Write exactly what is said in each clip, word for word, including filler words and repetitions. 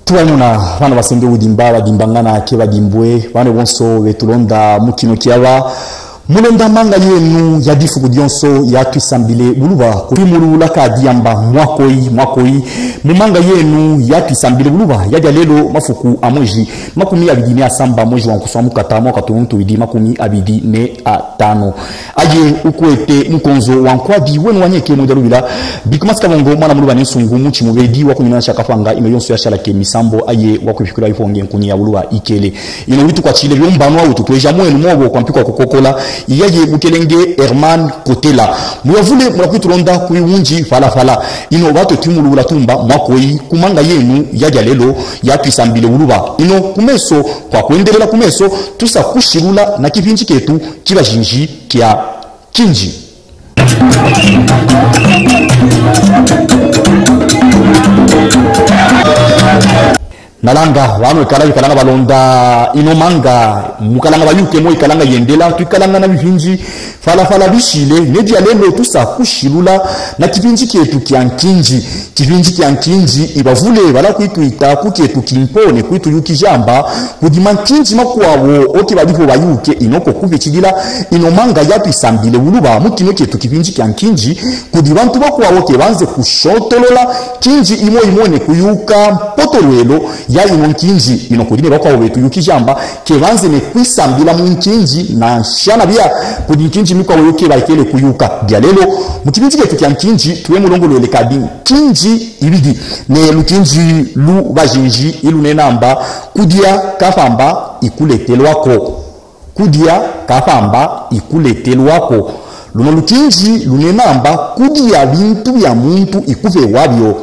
Tuwayimuna, bana basendi wudimba, badimbangana ke badimbwe, bana bonso betulonda mu kinu kiawa. Mulonda manga yenu ya difuku dionso ya Twisambile Buluba. Kutwimulula kadi yamba mwakoyi, mwakoyi. Mu manga yenu ya Twisambile Buluba ya dialelo, mafuku a mwezi makumi abidi ne asamba, mwezi wa nkusu wa mukata, mwaka tunu tubidi makumi abidi ne atanu. Aye ukwete mukonzo wa nkwadi wenu wanyeke mu dia lubila. Bikuma Sikabongo, mwana muluba ne nsungu, muti mubedi wa kunyina sha kafanga, ino yonso ya shalake misambo aye wa kwibikula biponge nkuni ya buluba ikele. Ino witu kwatile biombanwa, witu kweja mwenu mobo kwa mpi kwa kukokola, yaye Mukelenge Herman Kotela. Muyavule mula kwitulonda ku biwunji fala fala. Ino batwe twimulula tumba mwakoyi ku manga yenu ya dialelo ya Twisambile Buluba. Ino kumeso, kwa kwendelela kumeso, tusa kushilula na kipindi ketu ki bajinji kia nkinzi. Nalanga, bana ikalanga, ikalanga balonda ino manga, mukalanga bayuke mo, ikalanga yendela, twikalanga na bipindi fala fala bishile, ne dialelo tusa kushilula na kipindi ketu kia nkinzi. Kipindi kia nkinzi, ibavule bala kwitwita ku ketu kimpo ne kwituyukija amba kudi mankinzi makwawo oke badi vo bayuke, ino ko kupitidila ino manga ya Twisambile Buluba mu kinu ketu kipindi kia nkinzi, kudi bantu bakwawo ke banze kushotolola nkinzi imo imo ne kuyuka mpotolwelo ya ino nkinzi. Ino kudi ne bakwawo betuyukija amba ke banze ne kwisambila mu nkinzi, na nshana bia kudi nkinzi mikwawo yo ke baikele kuyuka. Dialelo, mu kipindi ketu kia nkinzi, twe mulongolwele kadi nkinzi ibidi, ne lukinzi lu bajinji ilunena amba: Kudia kafamba ikuletelwako. Kudia kafamba ikuletelwako. Luno lukinzi lunena amba kudia bintu bia muntu ikupewa bio.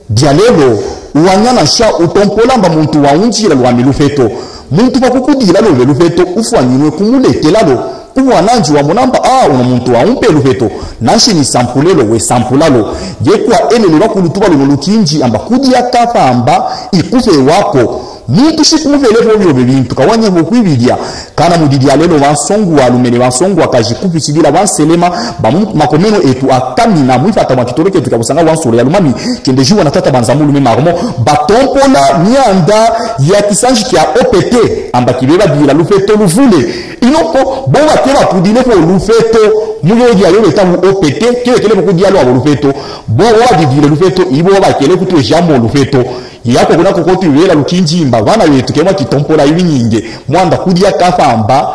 Dialelo, uwanya nansha utompola amba muntu waunzila lwami lufeto. Muntu pa kukudila lobe lufeto, ufwaninwe kumuletela lo. Kubwa nandi wamona amba, ah, uno muntu waumpe lufeto, nanshi nisampule lo, wesampula lo. Ye kwaelele bakulutu ba luno lukinzi amba kudia kafamba ikupewako. Muntu shi kumupele vo biobe bintu, kawanya vo kwibidia. Kana mudi dialelo, bansongo balume ne bansongo bakazi, kupitidila banselema ba mu makomeno etu akamina mwifata mwa kitobe ketu kia busanga bwa nsolo ya lumami, kende jiwa na tata Banza mulume Marmo, batompola mianda ya kisanji kia O P T, amba kibe badila lufeto luvule. Ino ko, bo ba ke batudile vo lufeto, mu yo dia yo beta mu O P T, ke bekele vo kudia lwabo lufeto, bo bo badidile lufeto, ibo bakele kutweja mo lufeto. Yako kuna koko twibela lukinzi amba bana betu ke mwa kitompola ibinyinge, mwanda kudia kafamba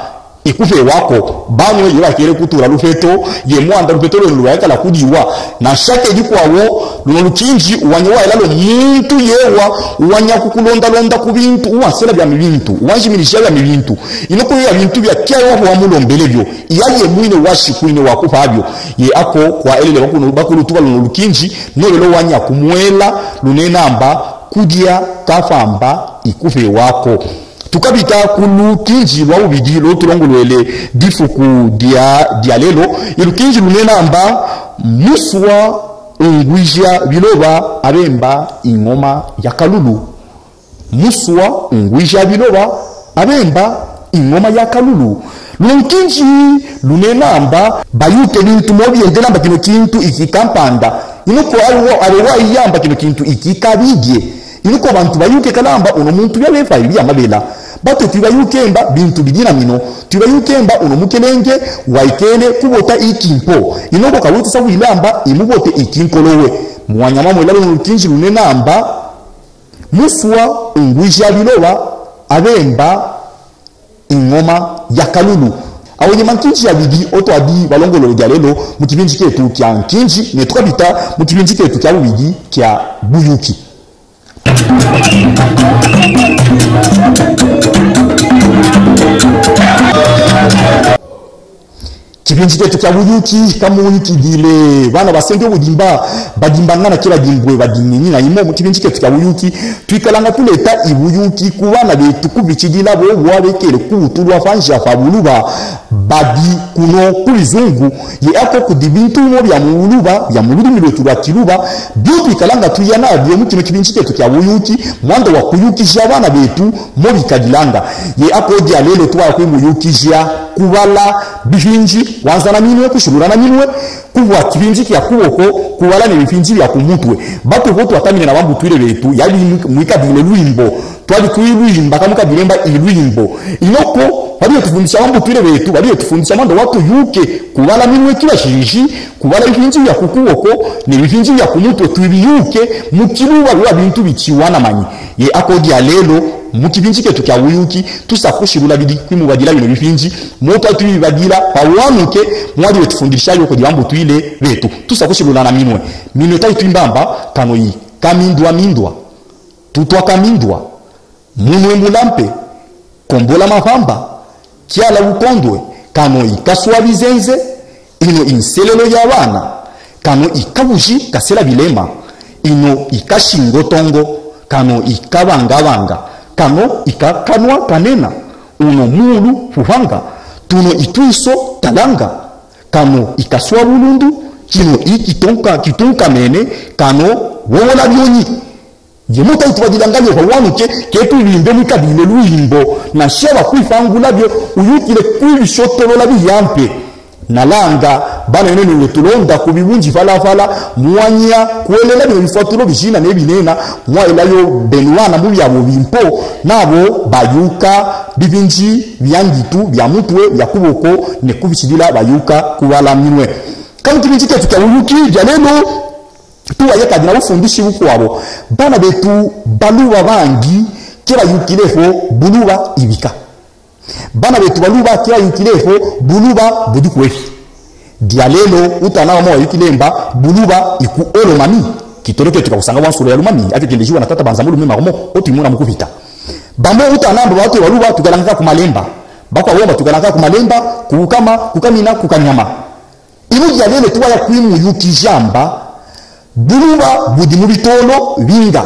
ikupewako. Bana ye bakele kutula lufeto, ye mwanda lufeto lwenu lwayakala kudiwa. Nansha ke dikwawo, luno lukinzi, uwanya waela lo muntu yewa, uwanya kukulondalonda ku bintu, uwansela biami bintu, uwanjiminisha biami bintu. Ino ko ya bintu bia kia yo wamulombele bio, yaye mwine washikwine wakupa bio. Ye ako kwaelele bakulu-, bakulutu ba luno lukinzi, nolelo wanya kumwela lunena amba kudia kafamba ikupewako. Tukabika ku lukinzi lwa bubidi lo tulongolwele difuku dia, dia lelo. Ilukinzi lunena amba: Muswa ungwizia biloba, abemba ingoma ya kalulu. Muswa ungwizia biloba, abemba ingoma ya kalulu. Luno lukinzi lunena amba bayuke bintu mo biendela amba kino kintu iki kampanda. Ino ko abo, abo wayamba kino kintu iki kabidie. Ino ko bantu bayuke kala amba uno muntu bia befa ibi ya mabela. Batwe twibayuke amba bintu bidi na mino. Twibayuke amba uno mukelenge waikele kubota ikimpo. Ino ko kawetu sa wila amba imubote ikinkolowe. Mwanya mamwela luno lukinzi lunena amba: Muswa ungwizia biloba, abemba ingoma ya kalulu. Awa ye mankinzi abidi otwadi balongolole dia lelo mu kipindi ketu kia nkinzi, ne tukabika mu kipindi ketu kia bubidi kia buyuki. Kipindi ketu kia buyuki kamuwikidile. Bana basendi wudimba, badimbangana ke badimbwe, badinginyi na imo. Mu kipindi ketu kia buyuki twikalanga tuleta ibuyuki ku bana betu kubitidila bobo abekele ku utulwa pa nzila pa buluba. badi kuno ku bizungu. Ye ako kudi bintu bimo bia mu Buluba, bia mu ludimi lwetu lwa Kiluba, bio twikalanga tuya nabio mu kino kibinji kietu kia buyuki, mwanda wa kuyukija bana betu mo bikadilanga. Ye ako dia lelo tuwaya kwimuyukija kubala bibinji, wanzana minwe, kushilula na minwe, kubwa kibinji kia kuboko, kubala ne bibinji bia ku mutwe. Batu bo twatamine na bambutwile betu, yadi mwikadile lwimbo. Twadi twilwimba, ka mukadile mba ilwimbo. Ino ko, badi betufundisha bambutwile betu, badi betufundisha mwanda wa tuyuke, kubala minwe ki bashiji, kubala bibinji bia ku kuboko, ne bibinji bia ku mutwe, tubiyuke, mu Kiluba biba bintu bitiwana manyi. Ye ako dia lelo, mu kibinji kietu kia buyuki, tusa kushilula bidi kwimubadila bino bibinji, mo twadi twibibadila, pawanuke, mwadi betufundisha yo kudi bambutwile betu. Tusa kushilula na minwe. Minwe tayi twimbamba, kano yi kamindwa mindwa, tutwa kamindwa, munwe mulampe, kombola mavamba, kiala ukondwe, kano yi kaswa bizenze, ino yi nselelo ya bana, kano yi kabuji kasela bilema, ino yi kashingo tongo, kano yi kabangabanga, kano yi kakanwa kanena, uno mulu fuvanga, tuno yi twiso talanga, kano yi kaswa bulundu, kino yi kitunka, kitunkamene, kano wowola bionyi. Ye mo tayi tubadilanga bio pawanuke, ke tulwimbe mwikadile lwimbo, na shaba kwifangula bio, uyukile kwibishotolola biyampe. Nalanga, bana eno ni tulonda ku bibunji falafala, mwanya, kwelela bino bifwatulo bijina ne binena, mwayilayo beno bana mu biabo bimpo, nabo bayuka bibinji bia ngitu, bia mutwe, bia kuboko, ne kubishidila bayuka kubala minwe. Ka mu kibinji kietu kia buyuki, dia lelo, tuwaya kadi na bufundishi bukwabo. Bana betu Baluba bangi ke bayukile fo Buluba ibika. Bana betu Baluba ke bayukile fo Buluba budi kwefi. Dia lelo, utana wamo wayukile mba Buluba iku Olomami. Kitolo kietu kia kusanga bwa nsulu ya Lumami, akio kiendejiwa na tata Banza Mulume Maromo, o twimona mu kubita. Bamo utana mba batu Baluba tukalanga ku Malemba. Bakwa bomba tukalanga ku Malemba, ku Bukama, ku Kamina, ku Kanyama. Inu dia lelo tuwaya kwimuyukija mba, Buluba budi mu bitolo binga,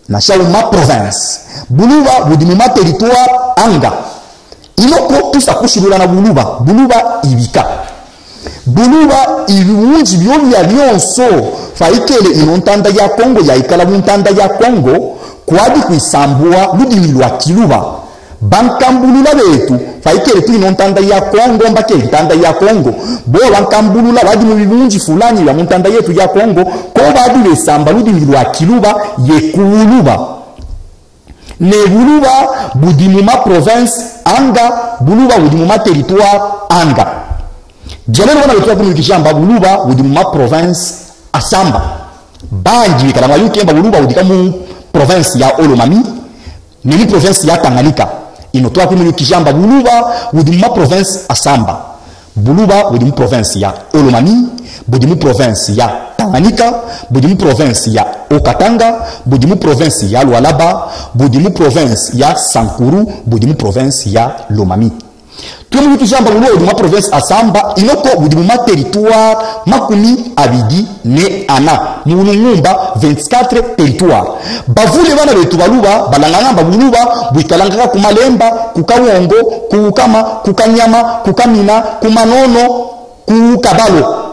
na shawu ma province. Buluba budi mu ma territoire anga. Ino ko tusa kushilula na Buluba, Buluba ibika. Buluba ibunji biobia bionso, fayikele ino ntanda ya Kongo yayikala mu ntanda ya Kongo, kwadi kwisambua ludimi lwa Kiluba. Bankambulula betu, fayikele tu ino ntanda ya Kongo, mbakele ntanda ya Kongo. Bo bankambulula badi mu bibunji fulani bia mu ntanda yetu ya Kongo, ko badi besamba ludimi lwa Kiluba ye ku Buluba. Ne Buluba budi mu ma province anga, Buluba budi mu ma territoire anga. Dia lelo bana betu bakumuyukija mba Buluba budi mu ma province asamba. Bangi bikala mwayuke mba Buluba budika mu province ya Olomami, ne mu province ya Tanganyika. Ino twakumuyukija mba Buluba budi mu ma province asamba. Buluba budi mu province ya Olomami, budi mu province ya Tanganyika, budi mu province ya Haut-Katanga, budi mu province ya Lualaba, budi mu province ya Sankuru, budi mu province ya Lomami. Twemuyukija mba Buluba budi mu ma province asamba, ino ko budi mu ma territoire makumi abidi ne ana, mu bulungumba vingt-quatre territoires. Bavule bana betu Baluba, balanganga mba Buluba bwikalanga ku Malemba, ku Kawongo, ku Bukama, ku Kanyama, ku Kamina, ku Manono, ku Kabalo.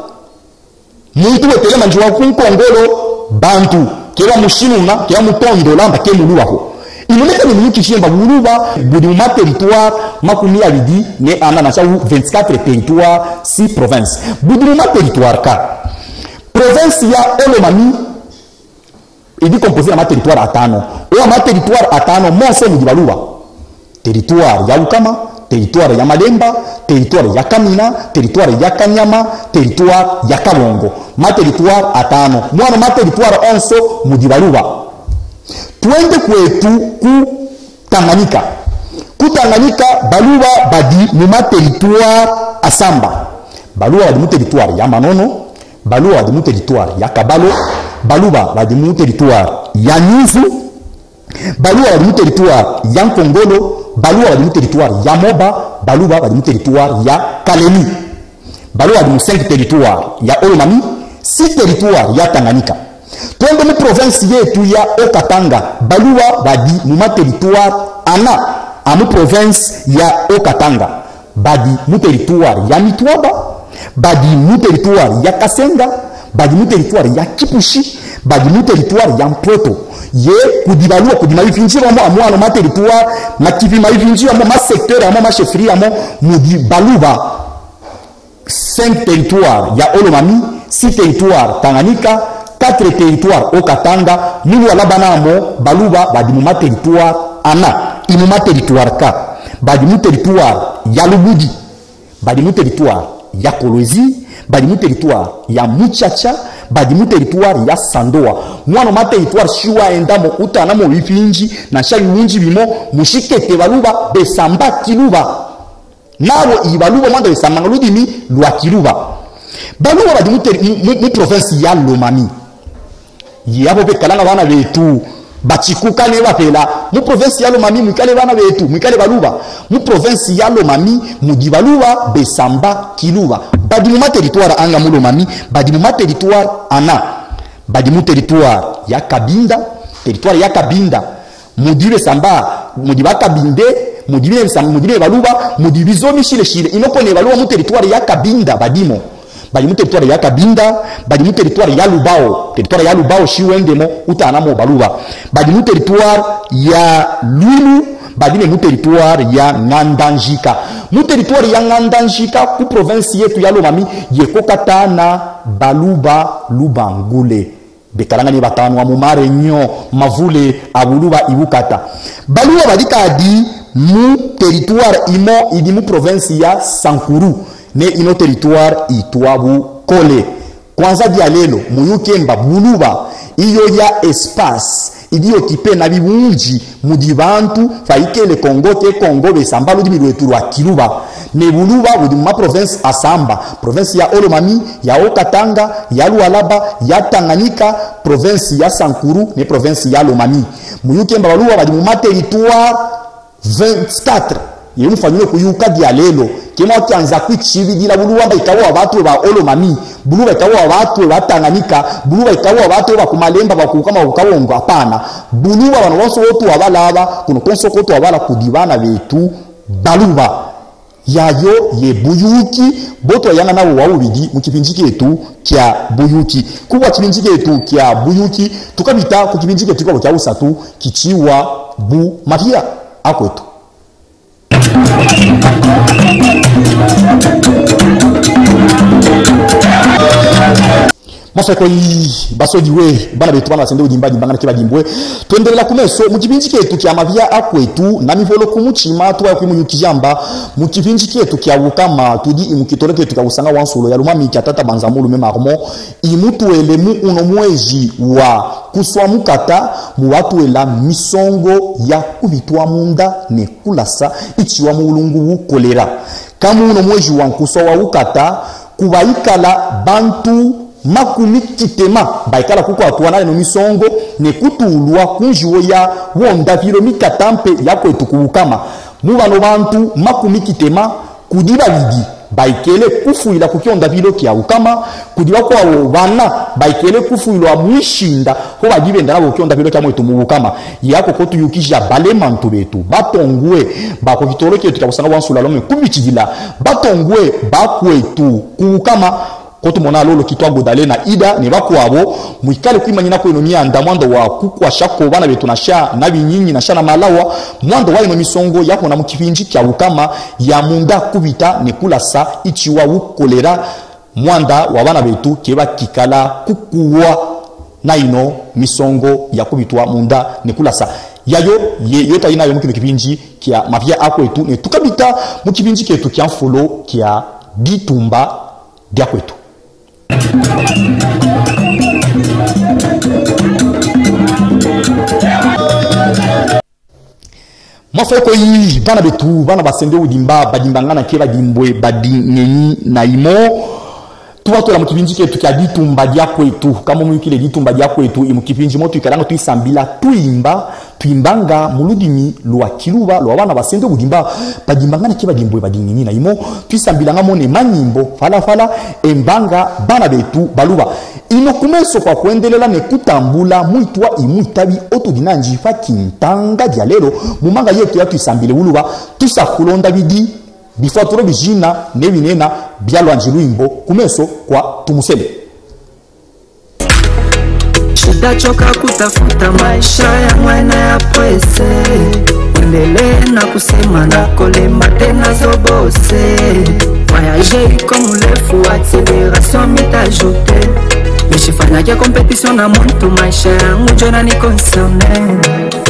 Muntu wetele manji wa ku nkongolo, bantu, ke bamushinuna, ke bamutondola, mba ke Muluba ko. Ino leka nimuyukije mba Buluba budi mu ma territoire makumi abidi ne ana, na shawu vingt-quatre territoires, six provinces. Budi mu ma territoire ka. Province ya Olomami idi composé na ma territoire atanu. Owa ma territoire atanu monso mudi Baluba. Territoire ya Bukama, territoire ya Malemba, territoire ya Kamina, territoire ya Kanyama, territoire ya Kawongo. Ma territoire atanu. Mwano ma territoire onso mudi Baluba. Twende kwetu ku Tanganyika. Ku Tanganyika, Baluba badi mu ma territoire asamba. Baluba badi mu territoire ya Manono, Baluba badi mu territoire ya Kabalo, Baluba badi mu territoire ya Nyunzu, Baluba badi mu territoire ya Nkongolo, Baluba badi mu territoire ya Moba, Baluba badi mu territoire ya Kalemi. Baluba badi mu cinq territoires ya Olomami, six territoires ya Tanganyika. Twende mu province yetu ya Haut-Katanga, Baluba badi mu ma territoire ana a mu province ya Haut-Katanga. Badi mu territoire ya Mitwaba, badi mu territoire ya Kasenga, badi mu territoire ya Kipushi, badi mu territoire ya Mpoto. Ye kudi Baluba, kudi mavivindi mamo, a mwano ma territoire, ma kivi mavivindi mamo, ma secteur mamo, ma chefferie mamo, mudi Baluba. Cinq territoires ya Haut-Lomami, six territoires Tanganyika, quatre territoires Haut-Katanga, mu Lualaba namo, Baluba badi mu ma territoires ana, i mu ma territoires ka. Badi mu territoire ya Lubudi, badi mu territoire ya Kolwezi, badi mu territoire ya Mutsatsa, badi mu territoire ya Sandoa. Mwano ma territoires si waenda mo, utana mo vivindi, na sia viwunzi bimo, musikete Baluba besamba Kiluba. Nabo i Baluba mwanda besambanga ludimi lwa Kiluba. Baluba badi mu teri-, mu, mu, mu province ya Lomami. Ye abo bekalanga bana betu, batikuka ne bapela. Mu province ya Lomami, mwikale bana betu, mwikale Baluba. Mu province ya Lomami, mudi Baluba besamba Kiluba. Badi mu ma territoire anga mu Lomami? Badi mu ma territoire ana. Badi mu territoire ya Cabinda, territoire ya Cabinda. Mudi besamba, mudi ba Kabinde, mudi besamba, mudi be Baluba, mudi bizomi sile sile. Ino ko ne Baluba mu territoire ya Cabinda badimo. Badi mu territoire ya Cabinda, badi mu territoire ya Lubao. Territoire ya Lubao si wende mo, utana mo Baluba. Badi mu territoire ya Lwilu, badi ne mu territoire ya Nganda Nzika. Mu territoire ya Nganda Nzika, ku province yetu ya Lomami, ye ko katana Baluba Lubangule. Bekalanga ni batanu a mu ma réunion mavule a Buluba i bukata. Baluba badi kadi mu territoire imo idi mu province ya Sankuru, ne ino territoire itwa Bukole. Kwanza dia lelo, muyuki mba Buluba, iyo ya espace idi occupé na bibunzi, mudi bantu, fa ikele Kongo ke Kongo, besamba ludimi lwetu lwa Kiluba. Ne Buluba budi mu ma province asamba, province ya Haut-Lomami, ya Haut-Katanga, ya Lualaba, ya Tanganyika, province ya Sankuru, ne province ya Lomami. Muyuki mba Baluba badi mu ma territoire vingt-quatre. Ye mufwanine kuyuka dia lelo, ke mwa kianza kwitsibidila Buluba mba ikabo wa bantu ba Haut-Lomami, Buluba ikabo wa bantu ba Tanganyika, Buluba ikabo wa bantu ba ku Malemba, ba ku Bukama, ba ku Kabongo, hapana. Buluba bana bonso bo tuwabala aba, kuno konso ko tuwabala kudi bana betu Baluba. Yayo ye buyuki bo twayanga nabo wa bubidi mu kipindi kietu kia buyuki. Ku bwa kipindi kietu kia buyuki, tukabita ku kipindi kietu kikwabo kia busatu, kitiwa bu mavia a kwetu. Mafeko yi, basodi we, bana betu, bana basende, udimba, dimbangana ke badimbwe. Twendelela ku meso mu kipindi kietu kia mavia a kwetu, na mivolo ku mutima, tuwa kwi muyuki jamba, mu kipindi kietu kia bukama, tudi i mu kitolo kietu kia busanga wa nsulu ya lumami kia tata Banza Mulume Marmon, i mutwele mu uno mwezi wa kuswa mukata, mu batwela misongo ya kubitwa munda ne kulasa, itiwa mu bulungu bu kolera. Ka mu uno mwezi wa nkuswa wa ukata, ku baikala bantu makumi kitema baikala kukwatwa na ino misongo ne kutulwa ku nziwo ya wondavilo mikata mpe ya kwetu ku bukama. Mu bano bantu makumi kitema, kudi babidi baikele kufwila ku kiondavilo kia bukama, kudi bakwawo bana baikele kufwilwa mwisinda ho badi benda nabo ku kiondavilo kia mwetu mu bukama. Yako ko tuyukija balemantu betu, batongwe ba ku kitolo kietu kia busanga bwa nsulu ya lumami ku bitidila, batongwe ba kwetu ku bukama. Ko tumona lolo kitwa Godale na Ida ne bakwabo, mwikale kwimanyina ko ino mianda, mwanda wa kukwasha ko bana betu na sha na binyinyi na sha na malawa, mwanda wa ino misongo ya hona mu kipindi kia bukama ya munda kubita ne kulasa itiwa bu kolera, mwanda wa bana betu ke bakikala kukuwa na ino misongo ya kubitwa munda ne kulasa. Yayo ye, yo twayina yo mu kino kipindi kia mavia a kwetu, ne tukabita mu kipindi kietu kia mfulu kia ditumba dia kwetu. Mafeko yi, bana betu, bana basende udimba, badimbangana ke badimbwe, badingenyi na imo. Tubatwela mu kipindi kietu kia ditumba dia kwetu. Ka mo muyukile, ditumba dia kwetu i mu kipindi mo twikalanga twisambila twimba, twimbanga mu ludimi lwa kiluba lwa bana basende budimba, badimbangana ke badimbwe, badingenyi na imo. Twisambilanga mo ne manyimbo fala fala, embanga bana betu baluba. Ino ku meso kwa kwendelela ne kutambula mwitwa i mwitabi o tudi nandi fa kintanga dia lelo, mu manga yetu ya twisambile buluba, tusa kulonda bidi Bifwatulu bijina ne binena bia lwandi lwimbo ku meso kwa Tumusele. Sitachoka kutafuta maisha ya mwana ya presse. Endelea na kusema na kolemba tena zobose. Voyager iko mulefu, accélération mitajute. Mishifanya kia compétition na muntu, maisha yangu njo na ni concerné.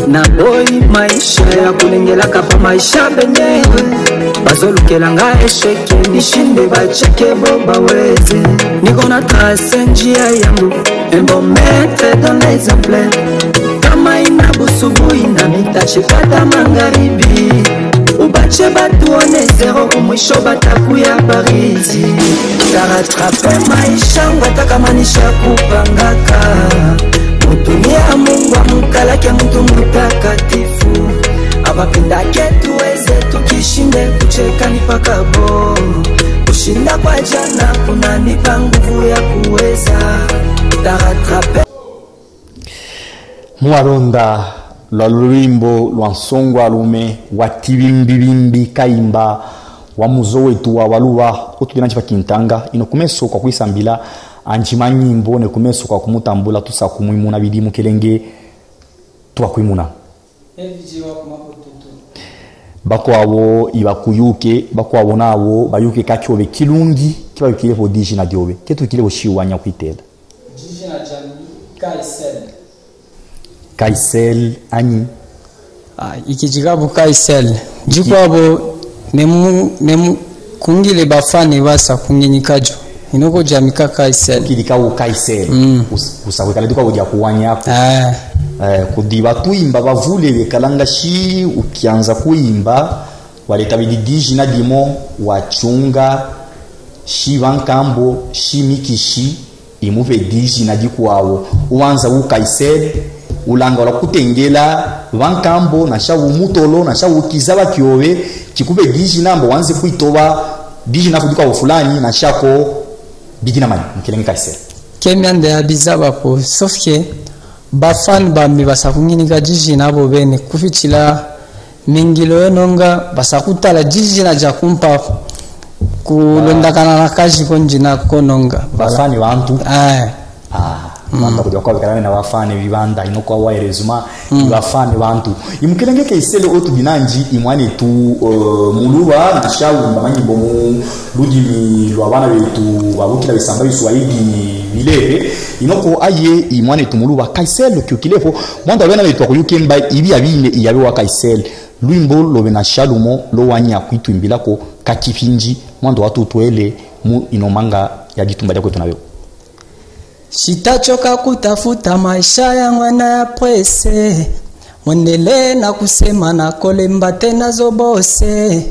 Naboyi maisha ya kulengelaka pa maisha benyewe. Bazolukela nga échec, nishinde ba checker bo baweze. Niko na tracer njia yangu, un bon maître donne l'exemple. Kama ina busubuhi na mitache kata magharibi. Ubache batu one zéro, kumwisho batakuya baridi. Tarattraper maisha, ngwata kamanisha kupangaka. Mutu ni ya Mungu, amukala ke muntu mutakatifu. Abapendake tuweze tukishinde kucheka ni pakabo. Kushinda kwa jana kunanipa nguvu ya kuweza. Tarattraper. Mu walonda lwa lulwimbo lwa nsongwalume wa Tibimbibimbi Kayimba, wa muzo wetu wa Baluba, otudina nchi pa Kintanga, ino ku meso kwa kwisambila anji manyimbo, ne ku meso kwa kumutambula, tusa kumwimuna bidi Mukelenge, twakwimuna. Bakwabo ibakuyuke, bakwabo nabo bayuke kakiobe kilungi, kibayukile vo dijina diobe, ketukile vo shiwanya kwitela. Dijina diami Kaisel. Kaisel anyi? Ah, ikidika bu Kaisel. Dikwabo nemu, nemu kungile bafane basa kunginyika dio. Ino ko diami ka Kaisel. Kidika u Kaisel. Mm. Us-, usa kwikala dikwa udia kuwanya ko. Ah. Eh, kudi batwimba bavule bekalanga shi ukianza kwimba, waleta bidi dijina dimo, wachunga, shi bankambo, shi mikishi, imupe dijina dikwawo. Uwanza u Kaisel, ulanga wala kutengela bankambo, nasha umutolo, nasha ukiza bakiobe, kikupe dijina mbo wanze kwitoba, dijina fu dikwawo fulani, nasha ko bidi na manyi, Mukelenge Kaisel. Ke mianda ya bizaba ko, sauf que bafane bami basa kunginika dijina bo bene, kufitila mingilo yo nonga, basa kutala dijina dia kumpa kulondakana na kazi ko ndina ko nonga. Voilà. Bafane bantu. Eh. Ah, mm. Bantu kujua kwa bikala na bafane bibanda, ino kwa wa heureusement, mm, bafane bantu. I Mukelenge Kaisel otudina nji, i mwanetu, eh, Muluba, nasha wimba manyimbo mu ludimi lwa bana betu, babukila bisamba Biswahili bilehe. Ino ko aye i mwanetu Muluba, Kaisel kiukile vo, mwanda bena betu akuyuke mba ibi abine iyabe wa Kaisel. Lwimbo lobe nasha lumo lo wanya kwitwimbila ko kakipinji, mwanda watutwele mu ino manga ya ditumba dia kwetu nabio. Sitachoka kutafuta maisha ya mwana ya presse. Mwendelee na kusema na kolemba tena zobose.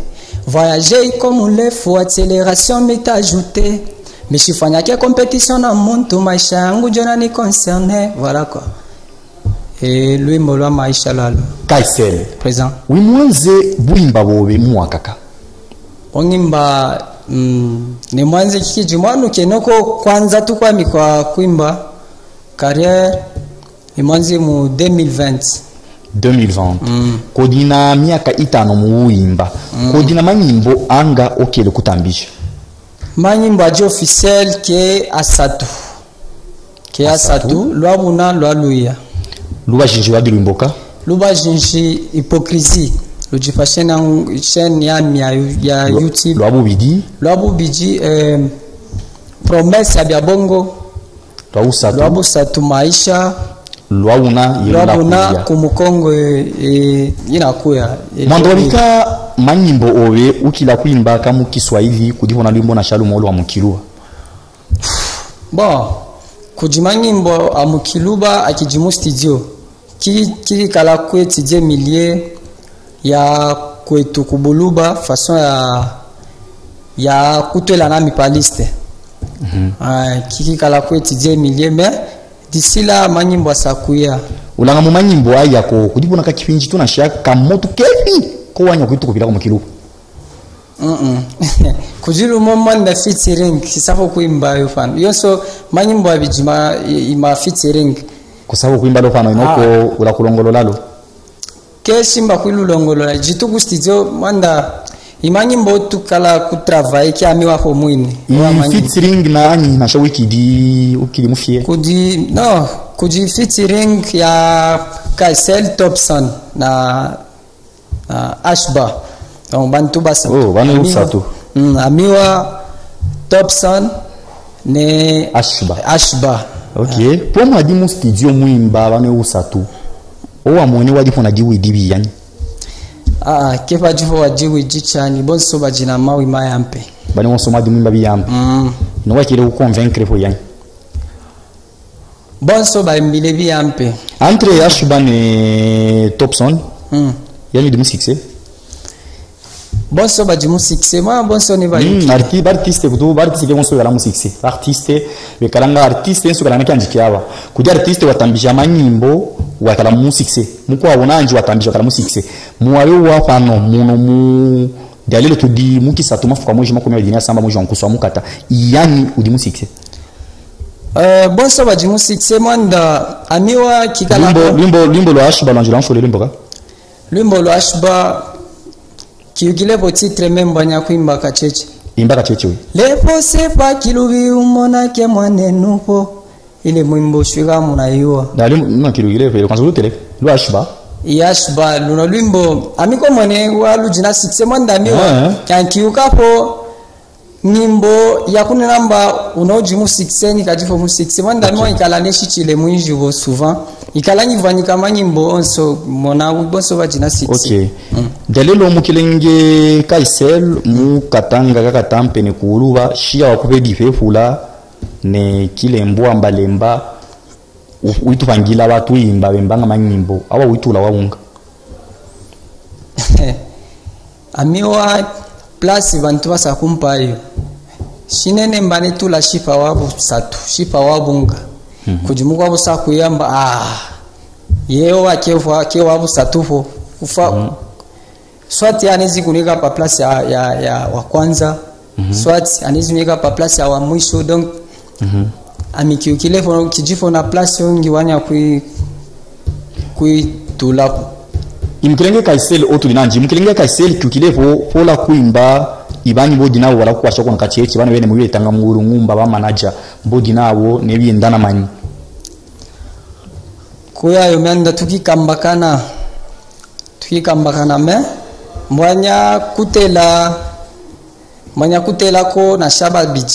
Voyager iko mulefu, accélération mitajute. Mishifanya ke compétition na muntu, maisha yangu njo na ni concerné. Voilà quoi. E, lwimbo lwa maisha lwalo. Kaisel. Présent. Wimwanze bwimba bobe mwakaka? Ongimba, mm, ni mwanze kikidi mwanu kenoko kwanza tukwami kwa kwimba carrière, ni mwanze mu deux mille vingt. Deux mille vingt. Mm. Kodi na miaka itanu mu wimba. Mm. Kodi na manyimbo anga okele kutambisha? Manyimbo adi officiel ke asatu. Ke asatu. Asatu, lwa buna, lwa luya. Lu bajinji lwadi lwimboka? Lu bajinji Hypocrisie. Ludi pa chaîne ya, chaîne yami ya, ya YouTube. Lwa bubidi? Lwa bubidi, eh, Promesse ya bia bongo. Lwa busatu? Lwa busatu Maisha. Lwa buna, ye lwa buna ku Mukongo, eh, eh, yina kuya, eh. Mwanda wabika manyimbo obe ukila kwimba ka mu Kiswahili, kudi bona lwimbo nasha lumo lwa mu Kiluba? Bon, kudi manyimbo a mu Kiluba akidi mu studio. Ki, kikala ku étudier milieu ya kwetu ku Buluba, façon ya, ya kutwela na mi pa liste. Mhm. Ah, kikala ku étudier milieu, mais d'ici là, manyimbo asa kuya. Ulanga mu manyimbo aya ko, kudi bona ka kipinji tuna shaka motu kebi ko wanya kwitukubila ko mu Kiluba. Mm-mm. Kudi lumo mwanda featuring, kisa vo kwimba yo fana. Yonso manyimbo abidi ma, i, i ma featuring. Kusa vo kwimba lo fana, ino ko ula kulongolola lo? Ke simba kwilu longolola. Ditu ku studio, mwanda I manyimbo tukala ku travail kia miwa ho mwini. I featuring na anyi na sha wikidi, wikidi mufie? Kudi, no, kudi featuring ya Kaysel, Topson na, na Ashba. Donc, bantu basatu. Oh, bana basatu. Mm, amiwa, Topson, ne Ashba. Ashba. Ok. Ah. Po mwadi mu studio mwimba bana basatu, o wamwene wadi ho na diwidi biyanyi? Ah, ah, ke pa diho wa diwidi tiani, bonso badi na mawi maya mpe. Bana bonso mwadi mwimba biya mpe. Mm. No wakele ku convaincre ho yanyi? Bonso bayimbile biya mpe. Entre Ashba ne Topson, mm, yanyi udi mu succès? Bonso badi mu succès, mwa bonso ni ba, mm, arti-, ba artiste kutu, ba artiste ke bonso bala mu succès. Ba artiste, bekalanga artiste, enso kalanga kiandi kiawa. Kudi artiste watambija manyimbo, wakala mu succès. Mukwawu nandi watambija, wakala mu succès. Mwayo wa pano, muno mu dialelo tudi mu kisatu, mafuku a mwezi makumi mawidi na samba, mwezi wa nkusu wa mukata. Yanyi udi mu succès? Euh, bonso badi mu succès, mwanda, amiwa kikala. Lwimbo, lwimbo, lwimbo lwa Ashba lwandi lwa mfulu lwimbo ka? Lwimbo lwa Ashba, kiyukile po titre, me mbwanya kwimba kacheche. Imba kacheche, oui. Lepo sepa kilubi umona ke mwanenu po. Ile mwimbo shwika muna yuwa. Na lwimbo, no, kilukile pe, kansa lutele. Lwa Ashba. Ya Ashba, luno lwimbo. Ami ko mwene wa ludi na succès, mwanda amiwa. Ah, ah. Kiandi kiyuka po nyimbo ya kunena mba uno udi mu succès, ni kadi ho mu succès. Mwanda, ok, amiwa ikala nishitile mwinji bo souvent. Ikala nyivwanika manyimbo onso, mona bonso badi na succès. Ok. Mm. Dialelo mukelenge Kaysel, mu Katanga, ka Kata mpe ne ku Luba, shiya wakupedi pepula, ne kilembo wamba lemba, u-, wituvangila batu imba bembanga manyimbo, awa witula wabunga. Amiwa place bantu basa kumpa yo. Shinene mba netula shipa wa busatu, shipa wa bunga. Mhm. Kudi mukwawu sa kuyamba, ah, yewa ke wa, ke wa busatu ho. Ufa, mhm. Soit anezi kunika pa place ya, ya, ya wa kwanza, mhm, soit anezi kunika pa place ya wa mwiso, donc, mhm, ami kiyukile po, kidi po na place yo ngiwani ya kwi-, kwitula po. I mukelenge Kaysel o tudi nandi, mukelenge Kaysel kiyukile po, po lwa kwimba, i bani bo dina wala kukwasha ko na kacheche, bana bene mu yetanga mu ngumba, ba manager, bo dina wo, ne bienda na manyi. Kuya yo mianda tukikambakana. Tukikambakana me, mbwanya kutela, mbwanya kutela ko na sha babidi,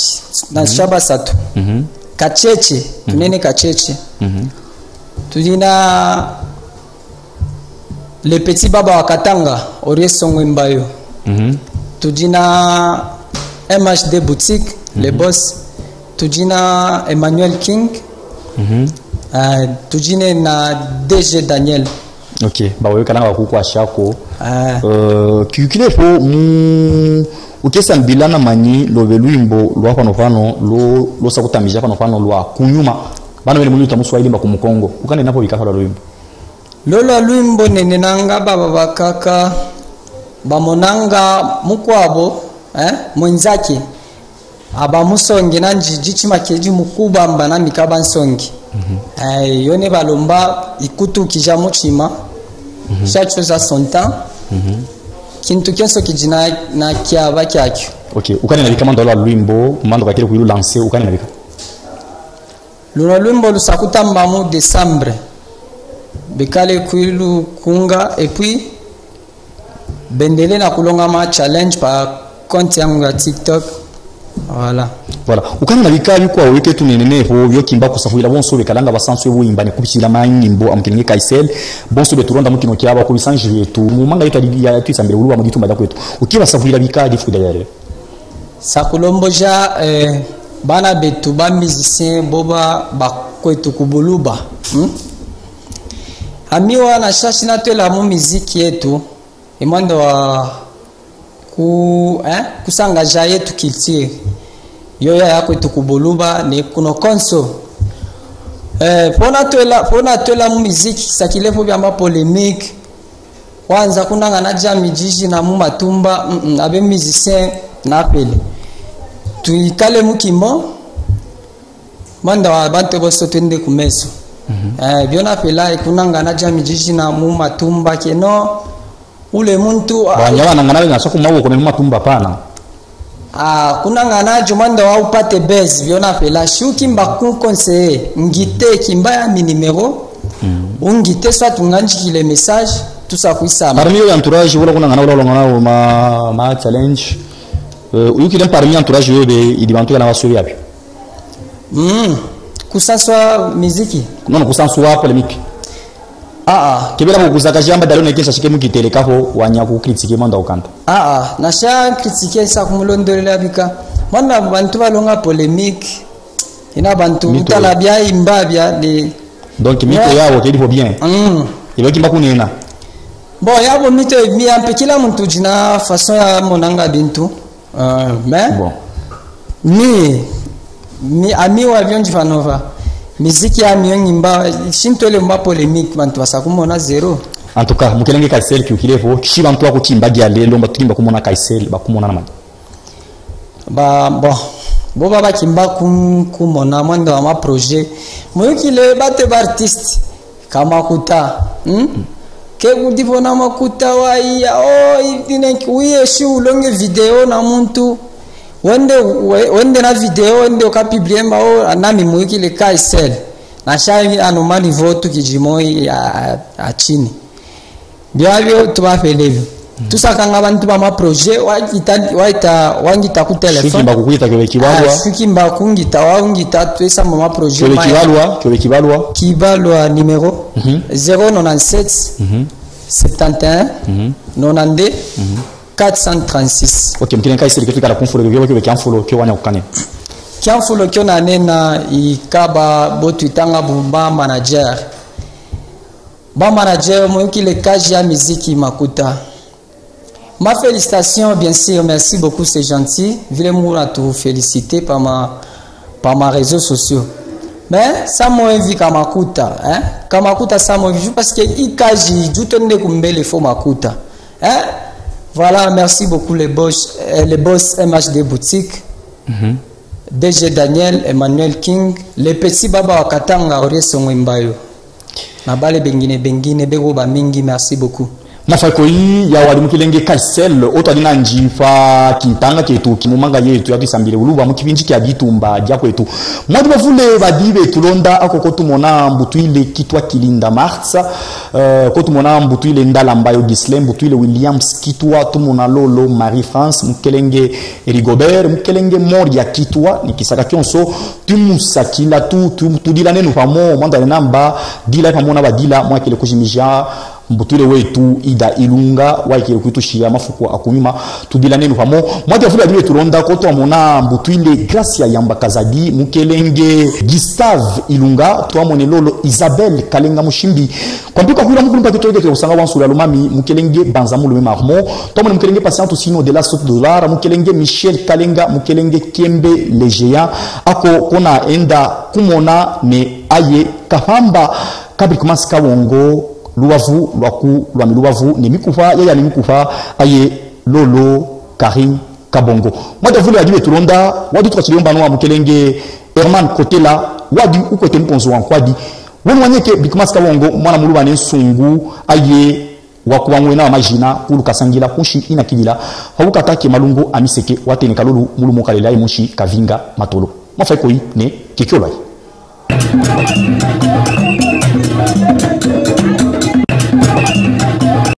na, mhm, sha basatu. Mhm. Kacheche, mhm, tunene kacheche. Mhm. Tudina le petit baba wa Katanga, Orie Songwe Mbayo. Mhm. Tudina M H D Boutique, le, mhm, boss. Tudina Emmanuel King. Mhm. Ah, tudine na D J Daniel. Ok, bawu bekalanga bakukwasha ko. Ah. Euh, kiyukile po mu, ukesa mbila na manyi, lobe lwimbo lwa pano pano, lo, losa kutambija pano pano lwa kunyuma. Bana bene mu luta mu Swahili mba ku Mukongo. Ukanena po bika ha lwa lwimbo. Lolo lwimbo nenenanga baba bakaka, bamonanga mukwabo, eh, mwenzake. Aba musongi nandi, ditima kiedi mu kubamba na mi kaba nsongi. Mhm. Eh, yo ne balomba ikutukija mutima. Mhm. Chaque chose a son temps. Mhm. Kintu kionso kidi na, na kiaba kiakio. Ok, ukanena bika mwanda wa lwimbo, mwanda kakele kuilu lancer, ukanena bika. Luno lwimbo lusa kutamba mu décembre. Bekale kuilukunga, et puis, bendele na kulonga ma challenge pa compte yangu ya TikTok. Voilà. Voilà. Ukanena bika bikwawu bike tunenene ho, bio kimba kusafwila bonso bekalanga basansu bwimba ne kubisila manyimbo a mukelenge Kaysel, bonso betu londa mu kino kiaba kubisanji betu. Mu manga yetu ya, ya twisambile uluwa mu ditumba dia kwetu. Ukibasafwila bika difuku dia lelo. Sa kulomboja, eh, bana betu ba musicien bo ba, ba kwetu ku Buluba. Hmm? Ami wa na shashi natwela mu miziki yetu, e mwanda wa ku, eh, kusangaja yetu culture. Yo ya, ya kwetu ku Buluba, ne kuno konso. Eh, po natwela, po natwela mu miziki, sakile po biamba polémique. Wanza kunangana diami dijina mu matumba, mm, mm, abe musicien napele. Tuikale mu kimo, mwanda wa bantu bonso twende ku meso. Mhm. Eh, bio napela, e kunangana diami dijina mu matumba kieno, Ule muntu, ah, banyala nangana na saku mawu kone matumba pana. Ah, kuna ngana jomanda wa upate buzz, biona pela. Shu kimba ku conseiller, ngite kimba ya mi numéro. Mm. Ungite soit unganjikile message, tusa kwisama. Parmi yo entourage, wala kuna ngana wala ngana ma, ma challenge. Euh, uyukile parmi entourage yo be, idi bantu ya na waso ya bi. Mm. Kusanswa miziki. Non, non, kusanswa polémique. Ah, ah. Kebela ko kuzaka jamba dalo ne kinsa shike mu kitele kaho wanya ku critiquer manda ukanta. Ah, ah. Na sha critiquer sa kumulondolela bika. Manda bantu balonga polémique. Ina bantu mito. Utala bia imba bia de. Donc, mito ya wo kedi fo bien. Mm. Ilo kimba kunena. Bon, ya bo mito mi ampe kila muntu dina façon ya monanga bintu. Euh, mais bon. Mi, mi, ami wa bionji fanova. Miziki ya mi yo ngimba, sintwele mba polémique, bantu basa kumona zéro. En tout cas, mukelenge Kaysel kiukile fo, si bantu wa kutimba dia lelo, mba tukimba kumona Kaysel, ba kumona na mani. Ba, bon. Bo baba kimba kum-, kumona, mwendo wa ma projet. Muyukile bate ba artiste. Ka makuta. Hmm? Ke kudi fo na makuta wa iya, oh, i-, ine, uye si ulonge vidéo na muntu. Wende, we-, wende na vidéo, wende uka publier mba, oh, na mi muyukile Kaysel. Na sha anu mani vo tukidi moi a, a, a chini. Bia bio tuba felebi. Tusakanga bantu ba ma projet, wa kita, wa ita, wa ngita ku téléphone. Shuki mba kukuyita kebe kibalwa. Ah, shuki mba kungita, wa ungita, twesa ma ma projet. Kebe kibalwa, kebe kibalwa. Kibalwa numéro, mhm, zéro nonante-sept, mhm, septante et un, mhm, nonante-deux, mhm, quatre cent trente-six. Ok, mukine Kaysel ke twikala ku mfolo, kebe, kebe kia mfolo, kio wanya kukane. Kia mfolo kio nanena ikaba bo twitanga bu ba manager. Ba manager, muyukile kazi ya miziki makuta. Ma félicitation, bien sûr, merci beaucoup, c'est gentil. Vile muna tu féliciter par ma, par ma réseaux sociaux. Mais, sa mo envie ka makuta, hein? Ka makuta sa mo envie, parce que i kazi, juto nde kumbele fo makuta. Hein? Voilà, merci beaucoup les boss, euh, les boss M H D Boutique. Mhm. D G Daniel, Emmanuel King, le petit baba wa Katanga, Orie Songo Imbayo. Na bale bengine, bengine, bego ba mingi, merci beaucoup. Mafai ko yi, ya wadi mukilenge Kaysel, oto adi na nji fa kintanga kietu, kimumanga yetu, ya twisambile uluba, mu kipindi kia ditumba, dia kwetu. Mwadi bavule, badi betulonda, ako ko tumona Mbutwile Kitwa Kilinda Martha, euh, ko tumona Mbutwile Ndala Mbayo Ghislain, Mbutwile Williams Kitwa, tumona Lolo Marie France, mukelenge Rigobert, mukelenge Moria Kitwa, ni kisaka kionso, tumusakila tu, tu, tudila nenu pamo, mwanda namba, dila pamo na badila, mwakele kujimija, Mbutwile wetu, Ida Ilunga, waikele kutushiya mafuku a kunyuma, tudila nenu pamo. Mwadi bavule badi betulonda, ko twamona Mbutwile Gracia Yamba Kazadi, mukelenge Gustave Ilunga, twamone Lolo Isabelle Kalenga Mushimbi. Kwa mpiko kwila mukulu mpati twege twe usanga wa nsula lumami, mukelenge Banza Mulume Marmo, twamone mukelenge Patience Sino de la Soupe Dollar, mukelenge Michel Kalenga, mukelenge Kiembe le Géant, ako ko naenda kumona ne aye kapamba, Kabrick Mans Kawongo, lubavu lwaku lwami lubavu, ne mikupa, yaya ne mikupa, aye Lolo Karim Kabongo. Mwadi bavule badi betulonda, wadi tuka tiliyo mbano wa mukelenge Herman Kotela, wadi ukwete mukonzo wa nkwadi. Wunu wanyeke Brick Mans Kawongo, mwana muluba ne nsungu, aye wakuba ngwena wa majina, kulu kasangila, kunshi ina kidila, ha wukata ke malungu a miseke, watene kalulu, mulumu kalele aye munshi, kavinga, matolo. Mafai ko yi, ne, kekiolo aye.